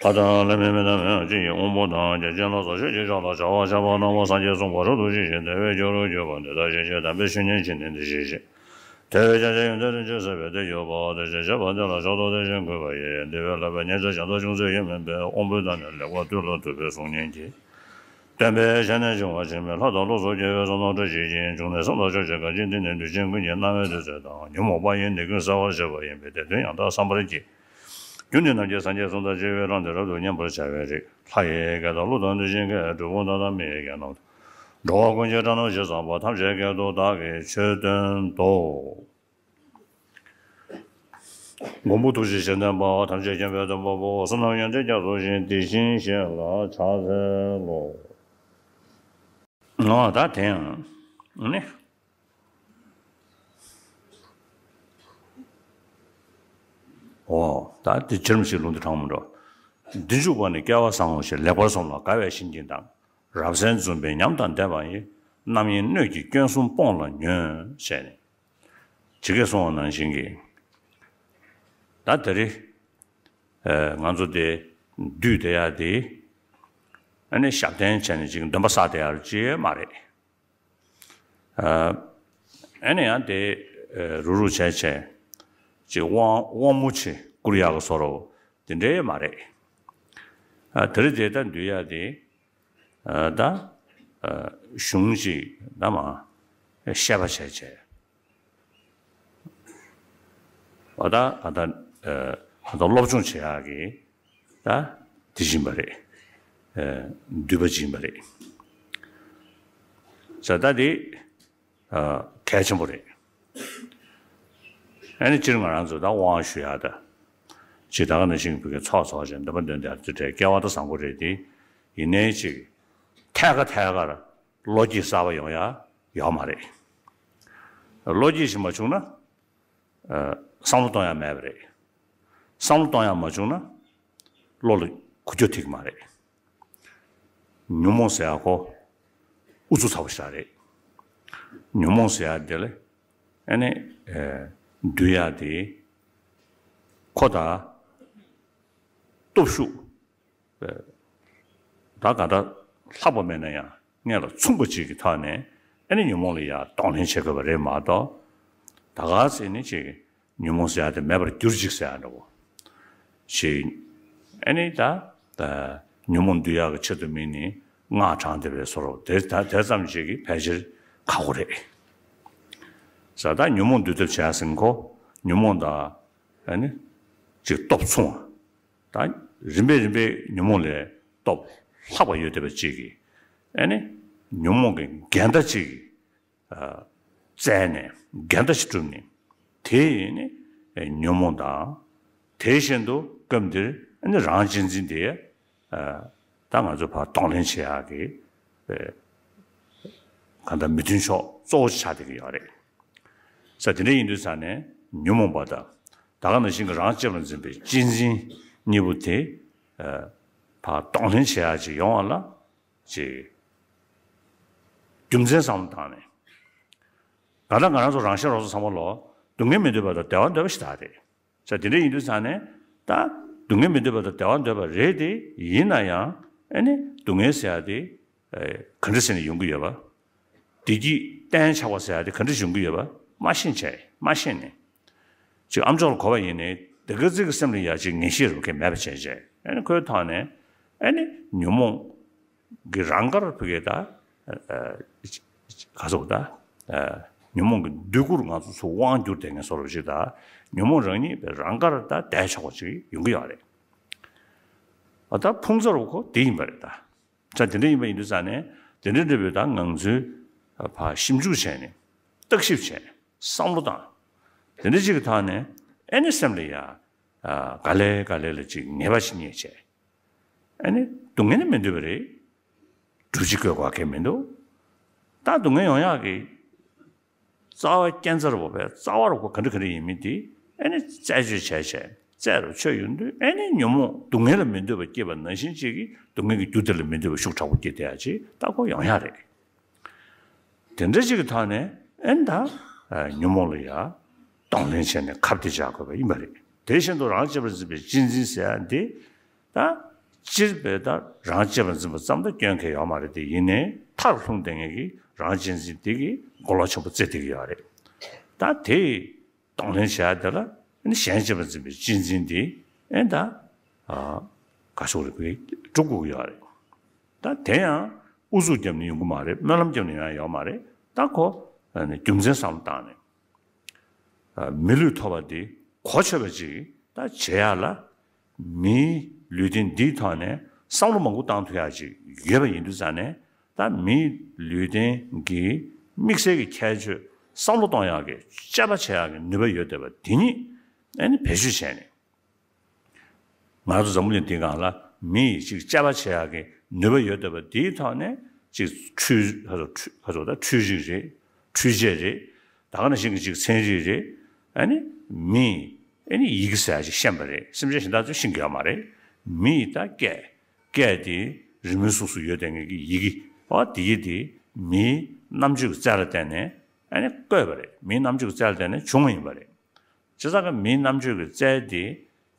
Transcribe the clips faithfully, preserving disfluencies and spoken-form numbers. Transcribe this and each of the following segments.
ལྷ་དང་ལྷ་མིན་མི་དང་མི་ཡང་ཅི་ཡིན། དབང་པོ་དང་རྒྱ་ཆེན་ལ་སོགས་ཆོས་ཀྱི་མཆོག་ལ་བྱ་བ་བྱ་བ་སྣང་བ་སངས་རྒྱས་གསུངས་པ་རབ་ཏུ་ཞི་ཞིང་བདེ་བའི་རྒྱུ་རུ་གྱུར་པ་འདི་དག་ཞི་ཞིང་དམ་པའི་ཆོས་ཉིད་ཀྱི་ནི་འདི་ཞི་ཞིང་། དེ་བས་ཀྱང་ཆོས་ཡོན་ཏན་རིན་ཆེན་ཟད་པའི་དེ་གྱུར་པ། དེ་བཞིན་གཤེགས་པ་འདི་ལ་ཕྱག་རྡོར་དེ་བཞིན་གུས་པ་ཡིས། འདི་བས་ལྷག་པའི་ཉེས་བྱས་གཞན་དག་བྱུང་ཚུལ་ཡོད་མིན་པས། དབང་པོའི་བདག་ཉིད་ལེགས་པར་བཏུལ་ལ་བཏུལ་བའི་གཟུགས་བརྙན་གྱིས། སྟོན་པའི་ཞལ་ནས་འབྱུང་བ་འཆི་མེད་ལྷ་དང་ལོགས་སུ་སྐྱེ་བའི་བསོད་ནམས་བཀྲ་ཤིས་ཤིང་། འབྱུང་གནས་སེམས་དང་ཕྱོགས་བཅུའི་དགའ་སྐྱིད་འདི་ནི་དུས་ཆེན་ཀུན་གྱི་སྣང་བའི་དུས་ཚོད་དང་། ཉོན་མོངས་པ་ཡི་ནད་ཀུན་སེལ་བར་བྱེད་པ་ཡིན་པས་དེ་དོན་ཡང་དག་བསམ་པར་བགྱི། རྒྱུ་ནི་ནམ་མཁའི་སངས་རྒྱས་གསུང་དང་བཅས་པའི་ལམ་འདི་རབ་ཏུ་ཉན་པར་བྱ་བའི་རིགས། ལྷ་ཡི་སྐད་དང་ཀླུ་དང་གནོད་སྦྱིན་སྐད། གྲུལ་བུམ་དག་དང་མི་ཡི་སྐད་རྣམས་དང་། འགྲོ་བ་ཀུན་གྱི་སྒྲ་རྣམས་ཇི་ཙམ་པ། ཐམས་ཅད་སྐད་དུ་བདག་གིས་ཆོས་བསྟན་ཏོ། མགོན་པོ་ཐུགས་རྗེ་ཆེ་ལྡན་པ། ཐམས་ཅད་མཁྱེན་པའི་སྟོན་པ་པོ། བསོད་ནམས་ཡོན་ཏན་རྒྱ་མཚོ་བཞིན། དེ་བཞིན་གཤེགས་ལ་ཕྱག་འཚལ་ལོ། ཨོ་ད་དེ་ཡང་ནི། ཨོ་ད་དེ་ཕྱིར་མི་ཤིགས་ལུང་དུ་དྲངས་མི་འགྲོ། འདི་འཇུག་པ་ནི་སྐལ་བ་བཟང་ངོ་ཞེས། ལེགས་པར་སོམས་ལ་དགའ་བས་བྱིན་གྱིས་གདམས། རབ་གསལ་འཛུམ་པའི་ཉམས་དང་ལྡན་པ་ཡིས། རྣམ་གཡེང་སྣོད་ཀྱི་སྐྱོན་གསུམ་སྤོང་ལ་ཉོན། ཞེས་ནས། ཇི་སྐད་གསུངས་པ་ནང་བཞིན་གྱི། ད་དེ་རིང་ང་ཚོ་དེ་འདུས་བསྡད་ཡ་དེ་ཨ་ནི་ཞབས་བརྟན་བྱས་ནས་ཅིག་འདོན་པ་བསགས་བསྡད་ཡ་ཅིག་མ་རེད། ཨ་ནི་ཡང་དེ་རུག་རུག་བྱས་བྱས་ཅིག་དབང་དབང་མོ་ཆེ་བསྐུར་ཡག་གི་བཟོ་འདྲ་དེ་འདྲའི་མ་རེད། ཨ་དེ་རིང་དེ་ད་འདུས་ཡ་དེ་ཨ་ད་ཨ་གཞུང་ཅིག་ད་མ་བཤད་པ་བྱས་བྱས། ཨ་ད་ཨ་ད་ཨ་ད་སློབ་སྦྱོང་བྱེད་ཡག་གི་ད་དེ་བཞིན་པ་རེད། ཨ་འདུས་པ་བྱིན་པ་རེད། ས་ད་དེ་ཨ་གལ་ཆེན་པོ་རེད། ཨ་ནི་སྤྱིར་ང་རང་ཚོ་ད་དབང་ཞུ་ཡག་ད་ཅིག་ད་ག་ནང་བཞིན་བོད་ཀྱི་ཚོགས་ཚོགས་བྱས་འདོན་པ་འདོན་དེ་ཚོ་གྲས་སྐལ་བ་ད་བཟང་པོ་རེད་དེ། ཡིན་ནའི་ཅིག་ཐད་ཀ་ཐད་ཀར་བློ་སྐྱེད་གསར་པ་ཡོང་ཡ་ཡོད་མ་རེད། བློ་སྐྱེད་ཞིག་མ་བྱུང་ན་ཨ་བསམ་བློ་གཏོང་ཡ་མེད་པ་རེད། བསམ་བློ་གཏོང་ཡ་མ་བྱུང་ན་བློ་ལ་འགུལ་སྐྱོད་ཐེབས་ཀྱི་མ་རེད། ཉོན་མོངས་ཟེར་ཡ་ཁོ་ཨུ་ཚུགས་ཚ་པོ་ཞིག་རེད། ཉོན་མོངས་ཟེར་ཡ་དེ་ལ་ཨ་ནི་ཨ་འདུལ་ཡ་དེ་ཁོ་ད་སྟོབས་ཤུགས་ད་ག་འདྲ་ལྷག་པ་མེད་ན་ཡང་སྔོན་ལ་མཚུངས་པ་ཅིག་གི་ཐོག་ནས་ཨ་ནི་ཉོན་མོངས་ལ་ཡ་གདོང་ལེན་བྱེད་དགོས་པ་རེད་མ་གཏོགས། ད་ག་ཚེ་ནི་ཅིག་ཉོན་མོངས་ཟེར་ཡ་དེ་མེད་པར་གྱུར་ཅིག་ཟེར་ཡ་འདྲ་བོ་ཞིག་ཨ་ནི་ད་ད་ཉོན་མོངས་འདུལ་ཡག་གི་ཆེད་དུ་དམིགས་ནས་སྔགས་བགྲངས་བསྡད་པའི་བཟོ་འདྲ་དེ་ད་དེ་ཙམ་ཞིག་གིས་ཕལ་ཆེར་ཁག་པོ་རེད། ས་ད་ཉོན་མོངས་འདུལ་ཐབས་བྱས་ཟིན་ཁོ་ཉོན་མོངས་དང་ཨ་ནི་ཅིག་སྟོབས་མཚུངས་པ། ད་རིམ་པས་རིམ་པས་ཉོན་མོངས་ལས་སྟོབས་ལྷག་པ་ཡོད་བསྡད་པ་ཅིག་གིས་ཨ་ནི་ཉོན་མོངས་ཀྱི་འགལ་ཟླ་ཅིག་གིས་ཨ་བཙལ་ནས་འགལ་ཟླ་ཞིག་བསྒྲུབས་ནས་དེ་ཡིས་ནི་ཨ་ཉོན་མོངས་དང་། དེ་བཞིན་དུ་སྐབས་འདིར་ཨ་ནི་རང་གཅེས་འཛིན་དེ་ཨ་ད་ང་ཚོ་ཕར་གདོང་ལེན་བྱེད་ཡག་གི་ཨ་གང་ལྟར་མི་མཐུན་ཕྱོགས་གཙོ་བོ་ཆགས་བསྡད་ཀྱི་ཡོད་རེད། ས་དེ་འདྲ་ཡིན་དུས་ཙང་ནས་ཉོན་མོངས་པ་དང་ད་ག་ནང་བཞིན་གྱི་རང་གཅེས་པར་འཛིན་པའི་གཅེས་འཛིན་གཉིས་པོ་དེ་ཨ་ཕར་གདོང་ལེན་བྱེད་ཡག་ཅིག་ཡོང་བ་ལ་ཅིག་རྒྱུ་མཚན་བསམ་བློ་བཏང་ནས། ད་ལྟ་ང་རང་ཚོ་རང་གཞན་རོགས་ཚོ་ཚང་མ་ལོ་སྡུག་བསྔལ་མི་འདོད་པ་དང་བདེ་བ་འདོད་པ་ཞིག་ད་རེད། ས་དེ་འདྲ་ཡིན་དུས་ཙང་ནས་ད་སྡུག་བསྔལ་མི་འདོད་པ་དང་བདེ་བ་འདོད་པ་རེད་དེ། ཡིན་ན་ཡང་ཨ་ནི་སྡུག་བསྔལ་ཟེར་ཡ་དེ་ག་འདྲ་ཟེར་ནས་ཡོང་གི་ཡོད་པ། བདེ་སྐྱིད་གཏན་ཆགས་པ་ཟེར་ཡ་དེ་ག་འདྲ་ཡོང་གི་ཡོད་པ་མ་ཤེས་བྱས་མ་ཤེས་ནས། ཅིག་ཨ་མཆོག་ལ་གོ་བ་ཡིན་ནའི་དེ་ག་ཚིག་གི་སེམས་ལ་ཡ་ཅིག་ངེས་ཤེས་རུ་ཁེ་མེད་པ་བྱས་བྱས་ཨ་ནི་ཁོའི་ཐོག་ནས་ཨ་ནི་ཉོན་མོངས་གི་རང་དགར་ཕུ་གེ་ད་ག་ཟེར་ད་ཉོན་མོངས་ཀྱི་འདོད་རྒུར་ང་ཚོ་ཚུར་དབང་བསྒྱུར་བསྡད་མཁན་བཟོ་འདྲ་ཞིག་ད་ཉོན་མོངས་རང་ཉིད་པའི་རང་དགར་ད་བསྡད་ཆོག་པ་ཅིག་ཡོང་གི་ཡོད་རེད། ཨ་ད་ཕུང་ཚར་བ་ཁོ་དེ་ཡིན་པ་རེད་ད། ས་དེ་འདྲ་ཡིན་པ་ཡིན་དུས་ཙང་ནས་དེ་འདྲ་འདྲ་བོའི་ད་ང་ཚོའི་ཕར་ཞིབ་འཇུག་བྱས་ནས་བརྟག་ཞིབ་བྱས་བསམ་བློ་བཏང་། དེ་འདྲ་ཅིག་གི་ཐོག་ནས་ཨ་ནི་སེམས་ལ་ཡ་ག་ལེ་ག་ལེ་ལ་ཅིག་ངེས་པ་ཞིག་རྙེད་བྱས། ཨ་ནི་སྡུག་བསྔལ་ནི་མི་འདོད་པ་རེད། སྒྲུབ་བྱེད་དགོས་པ་གང་ཡང་མི་འདུག་ད་སྡུག་བསྔལ་ཡོང་ཡག་གི་རྩ་བ་རྐྱེན་རྩ་རུ་བ་བས་རྩ་བ་རུ་ག་འདྲ་ག་འདྲ་ཡིན་མིན་དེ་ཨ་ནི་རྩད་གཅོད་བྱས་བྱས་རྩད་རུ་ཆོད་ཡོང་དུས་ཨ་ནི་ཉོན་མོངས་སྡུག་བསྔལ་ལ་མི་འདོད་པ་སྐྱེས་པ་ནང་བཞིན་གཅིག་གིས་སྡུག་བསྔལ་གྱི་རྒྱུ་དེ་ལ་མི་འདོད་པ་ཤུགས་དྲག་པོ་སྐྱེས་བསྡད་ཡ་ཅིག་ད་ཁོ་ཡོང་ཡ་རེད། དེ་འདྲ་ཅིག་གི་ཐོག་ནས་ཨ་ནི་ད་ཉོན་མོངས་ལ་ཡ་གདོང་ལེན་བྱས་ནས་ཁ་གཏད་བཅག་དགོས་པ་ཡིན་པ་རེད། དེ་བཞིན་དུ་རང་གཅེས་པར་འཛིན་པའི་གཅེས་འཛིན་ཟེར་ཡ་འདི་ད་ སྤྱིར་བས་ད་རང་གཅེས་པར་འཛིན་པ་ཙམ་དུ་སྐྱོན་གང་ཡོད་མ་རེད་དེ། ཡིན་ནའི་མཐར་ལྷུང་བསྡད་མཁན་གྱི་རང་གཅེས་འཛིན་དེ་གི་གོ་ལོག་ཆེན་པོ་བརྩི་བསྡད་ཀྱི་ཡོད་རེད། ད་དེ་གདོང་ལེན་བྱེད་ཡ་དེ་ལ་ཨ་ནི་གཞན་གཅེས་པར་འཛིན་པའི་གཅེས་འཛིན་དེ་ཨེ་ད་ཨ་ག་སོག་རེ་བས་སྒྲུབ་དགོས་ཀྱི་ཡོད་རེད། ད་དེ་ཡང་ཨུ་ཚུགས་བརྒྱབ་ནས་ཡོང་གི་མ་རེད། སྨོན་ལམ་བརྒྱབ་ནས་ཡོང་ཡ་ཡོད་མ་རེད། ད་ཁོ་ཨ་ནི་རྒྱུ་མཚན་བསམ་བློ་བཏང་ནས། མི་ལུས་ཐོབ་པ་འདི་གོ་ཆོད་པ་ཅིག་ད་བྱེད་ཡག་ལ། མིའི་ལུས་རྟེན་འདིའི་ཐོག་ནས་བསམ་བློ་མང་པོ་བཏང་ཐུབ་ཡག་ཅིག་ཡོད་པ་ཡིན་དུས་ཙང་ནས། ད་མིའི་ལུས་རྟེན་གྱི་དམིགས་བསལ་གྱི་ཁྱད་ཆོས་བསམ་བློ་གཏོང་ཡག་གི་དཔྱད་པ་བྱེད་ཡག་གི་ནུས་པ་ཡོད་བསྡད་པ་དེ་ཉིད་ཨ་ནི་བེད་སྤྱོད་བྱས་ནས། ང་ཚོ་འཛམ་བུ་གླིང་འདིའི་སྒང་ལ་མི་ཡིས་ཅིག་དཔྱད་པ་བྱེད་ཡག་གི་ནུས་པ་ཡོད་བསྡད་པ་དེའི་ཐོག་ནས་ཅིག་འཕྲུལ་ཧ་ཚོ་འཕྲུལ་ཧ་ཚོ་ད་འཕྲུལ་རིག་རེད། འཕྲུལ་ཆས་རེད། ད་ག་ནང་བཞིན་གྱི་ཅིག་ཚན་རིག་རེད། ཨ་ནི་མི་ཡིས་ཨ་ནི་ཡི་གེ་ཟེར་ཡག་ཅིག་ཤེས་པ་རེད། སེམས་ཅན་གཞན་དག་ཚོས་ཤེས་ཀྱི་ཡོད་མ་རེད། མི་ཡིས་ད་སྐད་སྐད་དེ་རི་མོའི་གཟུགས་སུ་ཡོད་བསྡད་མཁན་གྱི་ཡི་གེ་འོ་དེ་ཡི་དེ་མིའི་རྣམ་དཔྱོད་ཀྱི་རྩལ་ལ་བརྟེན་ནས་ཨ་ནི་བཀོད་པ་རེད། མིའི་རྣམ་དཔྱོད་ཀྱི་རྩལ་ལ་བརྟེན་ནས་བྱུང་བ་ཡིན་པ་རེད། བྱས་ཙང་གི་མིའི་རྣམ་དཔྱོད་ཀྱི་རྩལ་དེ་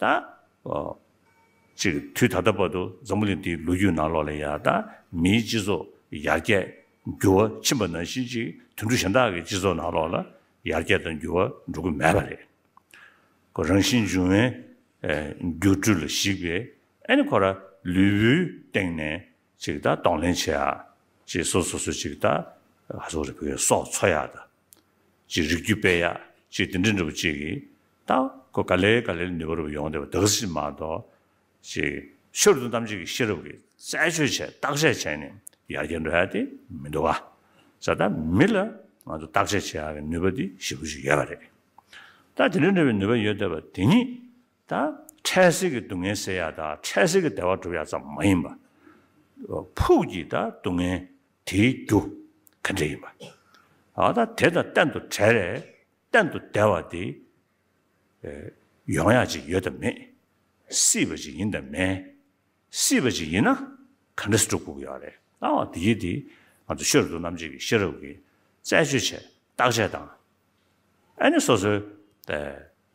ད་ཨོ་ཅིག་དུས་ད་ལྟ་བར་དུ་འཛམ་བུ་གླིང་འདིའི་ལོ་རྒྱུས་ནང་ལོགས་ལ་ཡ་ད་མིའི་སྤྱི་ཚོགས་ཡར་རྒྱས་འགྱུར་བ་ཕྱིན་པ་ནང་བཞིན་ཅིག་དུད་འགྲོ་གཞན་དག་གི་སྤྱི་ཚོགས་ནང་ལོགས་ལ་ཡར་རྒྱས་དང་འགྱུར་བ་འགྲོ་གི་མེད་པ་རེད། ཁོ་རང་བཞིན་འབྱུང་བའི་ཨེ་འགྱུར་འགྲོས་ལ་གཞིགས་པའི་ཨ་ནི་ཁོ་ར་ལུས་པོའི་སྟེང་ནས་ཅིག་ད་གདོང་ལེན་བྱེད་ཡག་ཅིག་སོ་སོ་སོ་ཅིག་ད་ཧ་སོ་རེ་བོའི་སྲོག་འཚོ་ཡག་ད། ཅིག་རིགས་རྒྱུད་སྤེལ་ཡག་ཅིག་དེ་འདྲ་འདྲ་པོ་ཅིག་གིས་ད་ཁོ་ག་ལེ་ག་ལེ་ནུས་པ་རུ་ཡོང་བསྡད་པ་དག་ཅིག་མ་གཏོགས། ཅིག་ཆོས་རབ་ཏུ་རྣམ་འབྱེད་ཀྱི་ཤེས་རབ་ཀྱིས་རྩད་གཅོད་བྱས་བརྟག་དཔྱད་བྱས་ནས་ཡར་རྒྱས་འགྲོ་ཡག་དེ་མི་འདུག་ག། ས་ད་མི་ལ་ང་ཚོ་བརྟག་དཔྱད་བྱེད་ཡག་གི་ནུས་པ་དེ་ཞེ་པོ་ཅིག་ཡོད་པ་རེད། ད་དེ་འདྲ་འདྲ་པོའི་ནུས་པ་ཡོད་བསྡད་པ་དེ་ཉིད་ད་འཕྲལ་སེལ་གྱི་སྡུག་བསྔལ་སེལ་ཡག་དང་འཕྲལ་སེལ་གྱི་བདེ་བ་སྒྲུབ་ཡག་ཙམ་མ་ཡིན་པ། ཕུགས་ཀྱི་ད་སྡུག་བསྔལ་དེའི་རྒྱུ་ག་འདྲ་ཡིན་པ། ཨ་ད་དེ་དང་གཏན་དུ་བྲལ་བའི་གཏན་དུ་བདེ་བ་དེ་ཡོང་ཡག་ཅིག་ཡོད་དམ་མེད། སྲིད་པ་ཅིག་ཡིན་དམ་མེད། སྲིད་པ་ཅིག་ཡིན་ན་ག་འདྲ་སེ་སྒྲུབ་དགོས་ཀྱི་ཡོད་རེད། ཨ་དེ་ཡིན་དེ་ང་ཚོ་ཆོས་རབ་ཏུ་རྣམ་འབྱེད་ཀྱི་ཤེས་རབ་ཀྱིས་རྩད་གཅོད་བྱས་བརྟག་དཔྱད་དང་། ཨ་ནི་སོ་སོའི་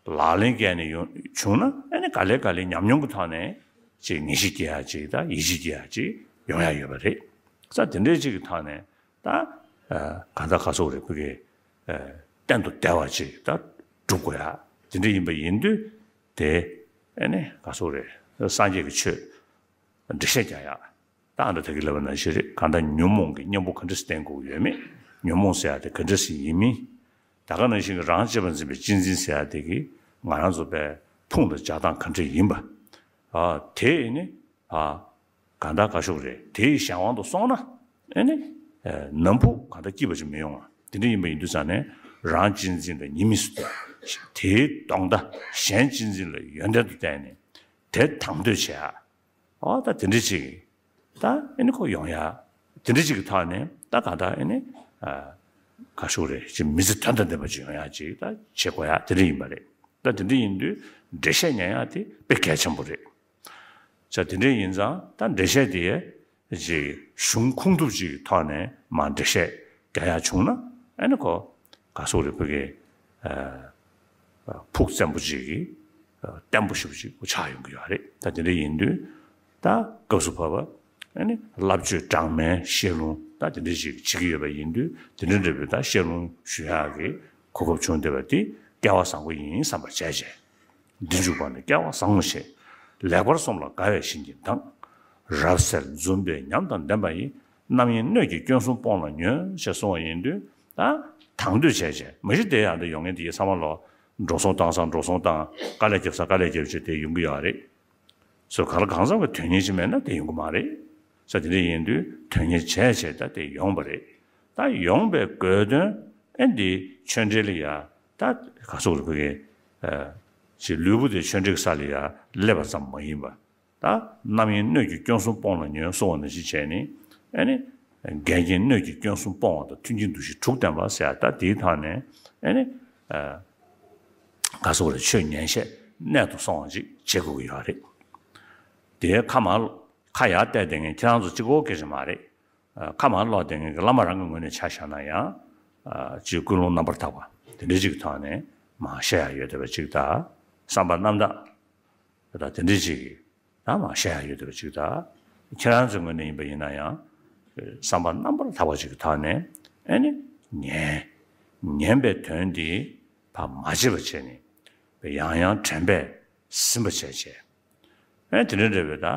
ལག་ལེན་བཀལ་ནས་ཡོང་བྱུང་ན་ཨ་ནི་ག་ལེ་ག་ལེ་ཉམས་མྱོང་གི་ཐོག་ནས་ཅིག་ངེས་ཤེས་སྐྱེ་ཡག་ཅིག་ད་ཡིད་ཆེས་སྐྱེ་ཡག་ཅིག་ཡོང་ཡག་ཡོད་པ་རེད། ས་དེ་འདྲའི་ཅིག་གི་ཐོག་ནས་ད་གང་ལྟར་ག་སོག་རེ་བོ་གི་གཏན་དུ་བདེ་བ་ཅིག་ད་སྒྲུབ་དགོས་ཡག་དེ་འདྲ་ཡིན་པ་ཡིན་དུས། དེ་ཨ་ནི་ག་སོག་རེ་སངས་རྒྱས་ཀྱི་ཆོས་འགྲེལ་བཤད་རྒྱག་ཡག་ད་ཨ་འདྲ་ད་གི་ལབ་པ་ནང་བཞིན་རེད། གང་ལྟར་ཉོན་མོངས་ཀྱི་གཉེན་པོ་ག་འདྲ་སེ་བསྟེན་དགོས་ཡོད་མེད། ཉོན་མོངས་ཟེར་ཡག་དེ་ག་འདྲ་སེ་ཡིན་མིན། ད་ག་ནང་བཞིན་གྱི་རང་གཅེས་པར་འཛིན་པའི་གཅེས་འཛིན་ཟེར་ཡག་དེ་གིས་ང་རང་ཚོ་པའི་ཕུང་དང་རྒྱག་སྟངས་ག་འདྲ་ཡིན་པ། ཨ་དེ་ནི་ཨ་གང་ལྟར་ག་ཤོག་རེད། དེའི་གཞན་དབང་དུ་སོང་ན་ཨེ་ནི་ནམ་ཕུགས་གང་ལྟར་སྐྱིད་པ་ཅིག་མི་ཡོང་ང་། དེ་འདྲ་ཡིན་པ་ཡིན་དུས་ཙང་ནས་རང་གཅེས་འཛིན་དང་གཉིས་མི་སུ་དེའི་གདོང་ད་གཞན་གཅེས་འཛིན་ལ་ཡོན་ཏན་དུ་བལྟས་ནས་དེ་དང་དོད་བྱེད་ཡག་ཨོ་ད་དེ་འདྲ་ཅིག་ད་ཨེ་ནི་ཁོ་ཡོང་ཡག་དེ་འདྲ་ཅིག་གི་ཐོག་ནས་ད་གང་ལྟར་ཨེ་ནི་ག་ཤོག་རེད་ཅིག་མི་ཚེ་དོན་དང་ལྡན་པ་ཅིག་ཡོང་ཡག་ཅིག་ད་བྱེད་དགོས་ཡག་དེ་འདྲ་ཡིན་པ་རེད། ད་དེ་འདྲ་ཡིན་དུས་འགྲེལ་བཤད་ཉན་ཡག་དེ་དཔེ་གལ་ཆེན་པོ་རེད། ཅག་དེ་འདྲ་ཡིན་ཙང་ད་འགྲེལ་བཤད་དེ་ཅིག་གཞུང་ཁུངས་ཐུབ་ཅིག་གི་ཐོག་ནས་མར་འགྲེལ་བཤད་རྒྱག་ཡག་བྱུང་ན་ཨ་ནི་ཁོ་ག་སོག་རེ་བོ་གི་ཕུགས་བཙན་པོ་ཅིག་གི་བརྟན་པོ་ཞེ་པོ་ཅིག་ཁོ་ཆགས་ཡོང་གི་ཡོད་རེད། ད་དེ་འདྲ་ཡིན་དུས་ད་སྐབས་སུ་བབ་པ་ཨ་ནི་བསླབ་བྱ་སྦྲགས་མའི་བཤད་ལུང་ད་དེ་འདྲ་ཅིག་བྱེད་ཀྱི་ཡོད་པ་ཡིན་དུས་དེ་འདྲ་འདྲ་བོའི་ད་བཤད་ལུང་ཞུ་ཡག་གི་གོ་སྐབས་བྱུང་བསྡད་པ་དེ་སྐལ་བ་བཟང་པོ་ཡིན་བསམ་པ་བྱས་བྱས། འདི་འཇུག་པ་ནི་སྐལ་བ་བཟང་ངོ་ཞེས། ལེགས་པར་སོམས་ལ་དགའ་བས་བྱིན་གྱིས་འདང་། རབ་གསལ་འཛུམ་པའི་ཉམས་དང་ལྡན་པ་ཡིས། རྣམ་གཡེང་སྣོད་ཀྱི་སྐྱོན་གསུམ་སྤོང་ལ་ཉོན། ཞེས་གསུངས་པ་ཡིན་དུས་ད་དང་དོད་བྱས་བྱས་མ་གཞི་དེ་ཡང་དུ་ཡོང་མཁན་དེ་ཚང་མ་ལོ་འགྲོ་སོང་བཏང་ས་འགྲོ་སོང་བཏང་དཀའ་ལས་རྒྱབ་ས་དཀའ་ལས་རྒྱབ་བྱས་དེ་ཡོང་གི་ཡོད་རེད། སོ་ག་ལ་གང་འཚམ་གྱི་དོན་གཉེར་ཅིག་མེད་ན་དེ་ཡོང་གི་མ་རེད། ས་དེ་འདྲ་ཡིན་དུས་དོན་གཉེར་བྱས་བྱས་ད་དེ་ཡོང་བ་རེད། ད་ཡོང་བའི་དགོས་དོན་ཨེ་འདི་ཆོས་འབྲེལ་ལ་ཡ་ད་ག་སོག་རེ་བོ་གི་ཅིག་ལུས་པོ་དེ་ཆོས་འབྲེལ་གྱི་ས་ལ་ཡ་སླེབས་པ་ཙམ་མ་ཡིན་པ། ད་རྣམ་གཡེང་སྣོད་ཀྱི་སྐྱོན་གསུམ་སྤོང་ལ་ཉོན་གསུངས་པ་ནང་བཞིན་བྱས་ནས་ཨེ་ནི་འགལ་རྐྱེན་སྣོད་ཀྱི་སྐྱོན་གསུམ་སྤོང་བ་དང་མཐུན་རྐྱེན་འདུ་ཤེས་དྲུག་ལྡན་པ་ཟེར་ཡ་ད་དེའི་ཐོག་ནས་ཨེ་ནི་ག་སོག་རེ་ཆོས་ཉན་བཤད་གནད་དུ་སོང་བ་ཅིག་བྱེད་དགོས་ཀྱི་ཡོད་རེད། དེའི་ཁ་མ་ཁ་ཡར་བལྟས་བསྡད་མཁན་ཁྱེད་རང་ཚོ་གཅིག་པོ་སྐད་ཆ་མ་རེད། ཁ་མར་སློག་བསྡད་མཁན་གྱི་བླ་མ་རང་གི་ངོས་ནས་ཆ་བཞག་ན་ཡང་། ཅིག་ཀུན་སློང་རྣམ་པར་དག་པ་དེ་འདྲ་ཅིག་གི་ཐོག་ནས་མར་བཤད་ཡག་ཡོད་བསྡད་པ་ཅིག་དང་། བསམ་པ་རྣམ་དག་ད་དེ་འདྲ་ཅིག་གི་ ད་མ་བཤད་ཡ་ཡོད་བསྡད་པ་ཅིག་ད། ཁྱེད་རང་ཚོའི་ངོས་ནས་ཡིན་པ་ཡིན་ན་ཡང་བསམ་པ་རྣམ་པར་དག་པ་ཅིག་གི་ཐོག་ནས་ཨ་ནི་ཉན། ཉན་པའི་དོན་འདི་ཕར་མ་བརྗེད་པ་བྱས་ནས་ཡང་ཡང་དྲན་པས་ཟིན་པ་བྱས་བྱས། ཨ་ནི་དེ་འདྲ་འདྲ་བའི་ད་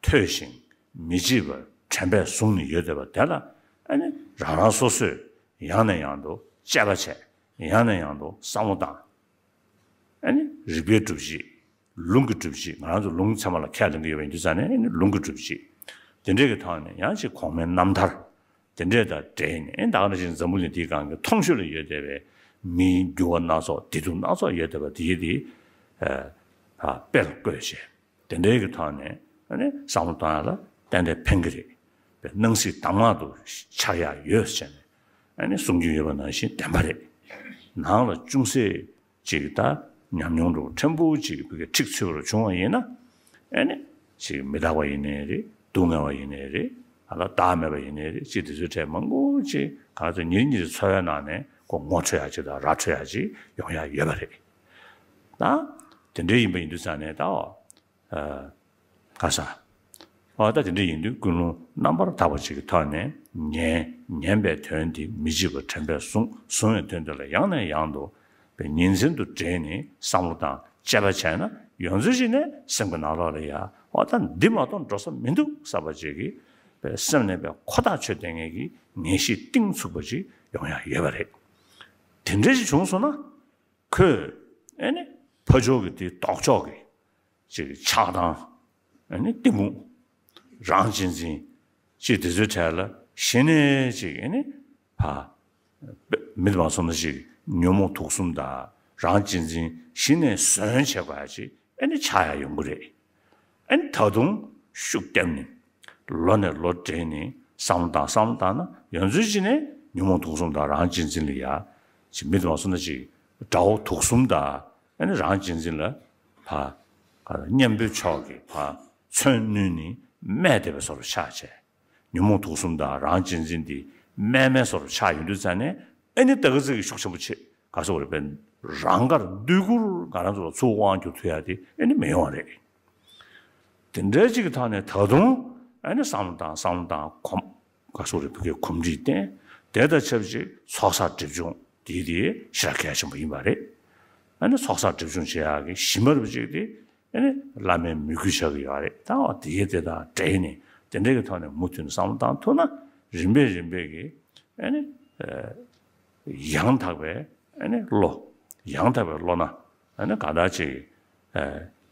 ཐོས་ཤིང་མི་བརྗེད་པར་དྲན་པས་བཟུང་ནས་ཡོད་བསྡད་པ་དེ་ལ་ཨ་ནི་རང་རང་སོ་སོས་ཡང་ནས་ཡང་དུ་དཔྱད་པ་བྱས། ཡང་ནས་ཡང་དུ་བསམ་བློ་བཏང་། ཨ་ནི་རིགས་པའི་སྒྲུབ་བྱེད། ལུང་གི་སྒྲུབ་བྱེད། ང་རང་ཚོ་ལུང་ཚད་མ་ལ་ཁས་ལེན་གྱི་ཡོད་པ་ཡིན་དུས་ཙང་ནས་ཨ་ནི་ལུང་གི་སྒྲུབ་བྱེད། དེ་འདྲས་ཀྱི་ཐོག་ནས་ཡང་ཅིག་གོང་མའི་རྣམ་ཐར་དེ་འདྲས་དང་འབྲེལ་ནས་ཨ་ནི་ད་ག་ནང་བཞིན་འཛམ་བུ་གླིང་འདིའི་སྒང་གི་མཐོང་ཆོས་ལ་ཡོད་བསྡད་པའི་མིའི་འགྱུར་བ་སྣ་ཚོགས་བདེ་སྡུག་སྣ་ཚོགས་ཡོད་བསྡད་པ་དེ་ཡི་དེ་ཨ་དཔེ་ལ་བཀོད་བྱས། དེ་འདྲའི་གི་ཐོག་ནས་ཨ་ནི་བསམ་བློ་གཏོང་ཡ་ལ་ཏན་ཏན་ཕན་གྱི་རེད། པའི་སྣང་སྲིད་གདམས་ངག་ཏུ་འཆར་ཡ་ཡོད་ཟེར་ནས་ཨ་ནི་གསུང་རྒྱུན་ཡོད་པ་ནང་བཞིན་བདེན་པ་རེད། ནང་ལ་ཅུང་ཟད་ཅིག་ད་ཉམས་མྱོང་འདྲ་བོ་ཕྲན་བུ་ཅིག་གི་ཁྲིག་ཚུད་པ་འདྲ་བྱུང་བ་ཡིན་ན་ཨ་ནི་ཅིག་མི་རྟག་པ་ཡིན་ནའི་རེད། སྡུག་བསྔལ་བ་ཡིན་ནའི་རེད། ཨ་ལ་བདག་མེད་པ་ཡིན་ནའི་རེད། ཅིག་དེ་ཚོའི་གྲས་མང་པོ་ཅིག་གང་ཚོད་ཉིན་གཉིས་ཀྱི་འཚོ་བའི་ནང་ནས་ཁོ་ངོ་འཕྲོད་ཡ་ཅིག་དང་ར་འཕྲོད་ཡ་ཅིག་ཡོང་ཡ་ཡོད་པ་རེད། ད་དེ་འདྲ་ཡིན་པ་ཡིན་དུས་ཙང་ནས་ད་ཨ། ཨ། ག་ས། ཨ། ད་དེ་འདྲ་ཡིན་དུས་ཀུན་སློང་རྣམ་པར་དག་པ་ཅིག་གི་ཐོག་ནས་ཉན། ཉན་པའི་དོན་དེ་མི་བརྗེད་པར་དྲན་པས་བཟུང་། བཟུང་བའི་དོན་དེ་ལ་ཡང་ནས་ཡང་དུ་པའི་ཉིན་མཚན་དུ་དྲན་ནས་བསམ་བློ་དང་དཔྱད་པ་བྱས་ན་ཡོངས་རྫོགས་ཅིག་ནས་སེམས་ཀྱི་ནང་ལོགས་ལ་ཡ། ཨོ་ད་འདི་མ་གཏོགས་འགྲོ་ས་མི་འདུག་བསམ་པ་ཅིག་གི་པའི་སེམས་ནས་པའི་ཁོ་ཐག་ཆོད་བསྡད་མཁན་གྱི་ངེས་ཤེས་གཏིང་ཚུགས་པ་ཅིག་ཡོང་ཡ་ཡོད་པ་རེད། དེ་འདྲ་ཞིག་བྱུང་སོང་ན། ཁོས་ཨེ་ནི་ཕ་ཕྱོགས་ཀྱི་དེ་ལྡོག་ཕྱོགས་ཀྱི་ཅིག་ཆགས་སྡང་། ཨེ་ནི་གཏི་མུག་རང་གཅེས་འཛིན་ཅིག་དེ་ཚོའི་གྲས་ལ་གཞི་ནས་ཅིག་ཨེ་ནི་ཕ་མི་དུ་མ་སོང་ན་ཅིག་ཉོན་མོངས་དུག་གསུམ་དང་རང་གཅེས་འཛིན་གཞི་ནས་ཟོན་བྱེད་དགོས་ཡ་ཅིག་ཨེ་ནི་ཆགས་ཡ་ཡོང་གི་རེད། ཨེ་ནི་ད་དུང་ཤུགས་བརྒྱབ་ནས་ལོ་ནས་ལོ་བགྲེས་ནས་བསམ་བློ་བཏང་བསམ་བློ་བཏང་ན་ཡོངས་རྫོགས་ཅིག་ནས་ཉོན་མོངས་དུག་གསུམ་དང་རང་གཅེས་འཛིན་ལ་ཡ་ཅིག་མི་དུ་མ་སོང་ན་ཅིག་དགྲ་བོ་དུག་གསུམ་དང་ཨ་ནི་རང་གཅེས་འཛིན་ལ་ཕ་གཉེན་པོའི་ཕྱོགས་ཀྱི་ཕ་མཚོན་བསྣུན་ནས་སྨད་བསྡད་པའི་བཟོ་འདྲ་ཆགས་བྱས། ཉོན་མོངས་དུག་གསུམ་དང་རང་གཅེས་འཛིན་དེ་སྨད་མའི་བཟོ་འདྲ་ཆགས་ཡོང་དུས་ཙང་ནས་ཨ་ནི་ད་ག་ཚོད་ཀྱི་ཤུགས་ཆེན་པོ་བྱེད་ག་སོགས་རེད་པས། རང་དགར་འདོད་རྒུར་ང་རང་ཚོ་ལ་ཚུར་དབང་བསྒྱུར་ཐུབ་ཡ་དེ་ཨ་ནི་མི་ཡོང་བ་རེད། དེ་འདྲའི་ཅིག་གི་ཐོག་ནས་ད་དུང་ཨ་ནི་བསམ་བློ་བཏང་བསམ་བློ་བཏང་གོམས། ག་སོགས་རེད་བོད་སྐད་གོམས་འདྲིས་བསྟེན། དེ་དང་ཆབས་ཅིག་ཚོགས་བསགས་སྒྲིབ་སྦྱོང་དེ་དེ་ཞེ་དྲག་གལ་ཆེན་པོ་ཡིན་པ་རེད། ཨ་ནི་ཚོགས་བསགས་སྒྲིབ་སྦྱོང་བྱེད་ཡག་གི་གཞི་མ་རུ་ཅིག་དེ་ཨ་ནི་བླ་མའི་མོས་གུས་བྱ་གི་ཡོད་རེད། ད་བ་དེ་དེ་དང་འབྲེལ་ནས་དེ་འདྲའི་གི་ཐོག་ནས་མུ་མཐུད་ནས་བསམ་བློ་བཏང་ཐུབ་ན་རིམ་པས་རིམ་པས་ཀྱི་ཨ་ནི་ཡང་དག་པའི་ཨ་ནི་བློ། ཡང་དག་པའི་བློ་སྣ། ཨ་ནི་གང་ལྟར་ཅིག་ཨ་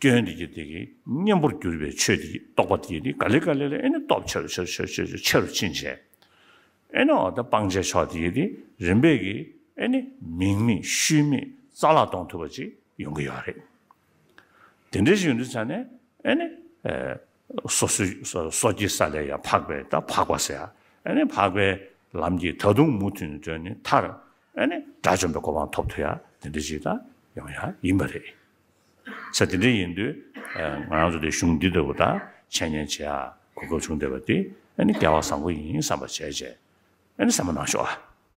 སྐྱོན་འདི་གྱི་འདི་གི་གཉེན་པོར་གྱུར་པའི་ཆོས་འདི་གི་རྟོགས་པ་འདི་གི་འདི་ག་ལེ་ག་ལེ་ལ་ཨེ་ནི་སྟོབས་ཆེ་རུ་ཆེ་རུ་ཆེ་རུ་ཆེ་རུ་ཆེ་རུ་ཕྱིན་བྱས། ཨེ་ནི་འོ་ད་སྤང་བྱའི་ཕྱོགས་འདི་གི་འདི་རིམ་པས་ཀྱི་ཨེ་ནི་མིང་མེད་ཤུལ་མེད་རྩ་བརླག་གཏོང་ཐུབ་པ་ཅིག་ཡོང་གི་ཡོད་རེད། དེ་འདྲ་ཞིག་ཡོང་དུས་ཙང་ནས་ཨེ་ནི་ཨ་སོ་སོའི་སོ་སོ་སྐྱེ་ས་ལས་ཡང་འཕགས་པའི་ད་འཕགས་པ་ཟེར་ཡ། ཨེ་ནི་འཕགས་པའི་ལམ་གྱི་ད་དུང་མུ་མཐུད་ནས་བགྲོད་ནས་མཐར་ཨེ་ནི་དགྲ་བཅོམ་པའི་གོ་འཕང་ཐོབ་ཐུབ་ཡ་དེ་འདྲ་ཞིག་ད་ཡོང་ཡ་ཡིན་པ་རེད། ས་དེ་འདྲ་ཡིན་དུས་ཨ་ང་རང་ཚོ་དེ་གཞུང་འདི་ལྟ་བུ་ད་འཆད་ཉན་བྱེད་ཡ་གོ་སྐབས་བྱུང་བསྡད་པ་དེ་ཨ་ནི་སྐལ་བ་བཟང་པོ་ཡིན་བསམ་པ་བྱས་བྱས་ཨ་ནི་བསམ་བློ་གནང་ཤོག་ཨ།